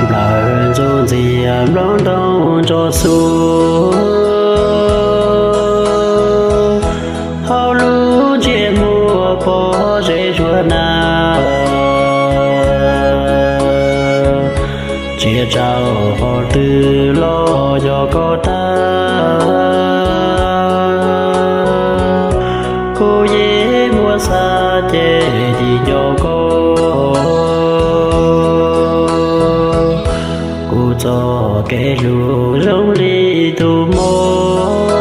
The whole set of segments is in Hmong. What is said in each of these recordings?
Nplawm ntxuj ntxias nplooj ntoo ntsos xuas, hauv lub ntsiab muag pob zeb zuag na. Tsis tau qhov twg los yog koj tag, kuv yeej muaj xav ces dim nco koj. Kuv txoj kev hlub zoo li tus mos,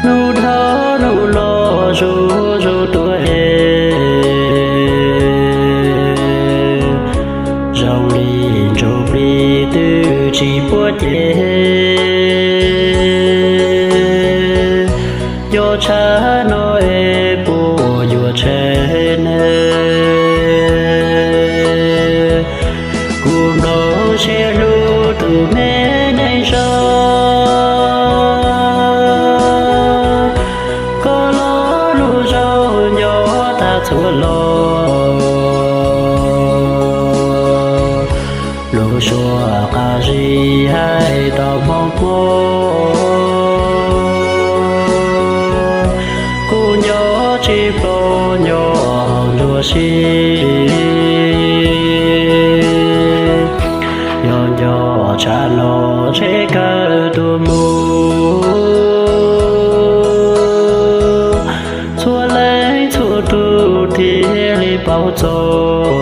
hnub dhau hnub los zuj zus tuaj es, zoo li ntsuj plig twb tsis puab ces. Nco tshaj no es puas yuav tsheej ne? Kuv nplooj siab hlub tus me neej zoo, koj lo lus zoo nco tag txhua lo. Lus suav qab zib hais tau mob mob, kuv nco tsis ploj nco ntsuag si. Yog nco tshaj no ntshe kawg tuag mus, txhua leej txhua tus thiaj li paub txog.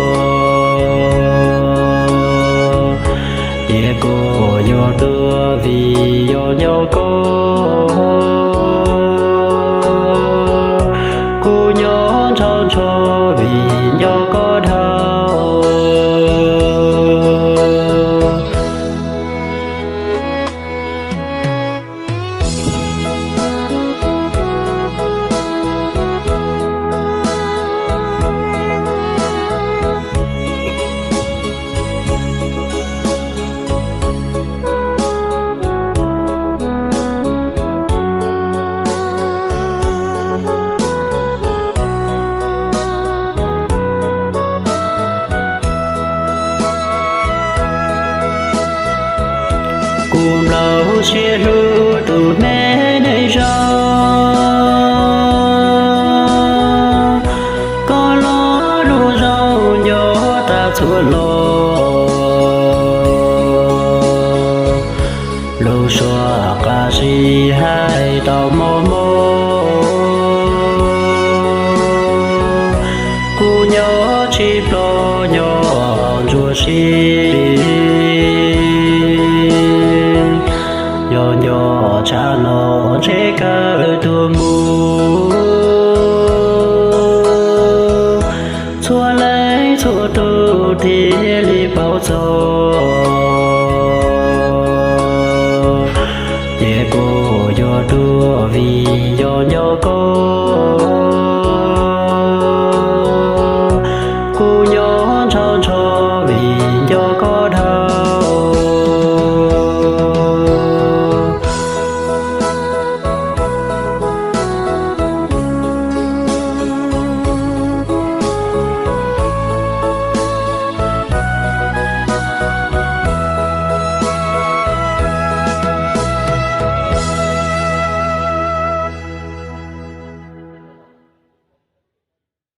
Ces kuv yuav tuag vim yog nco koj, kuv nyob ntshaus ntsho vim nco koj dhau. Kuv nplooj siab hlub tus me neej zoo, koj lo lus zoo nco tag txhua lo. Lus suav qab zib hais tau mob mob, kuv nyob tsis ploj nco ntsuag si. Yog nco tshaj no ntshe kawg tuag mus, txhua leej txhua tus thiaj li paub txog. Ces kuv yuav tuag vim yog nco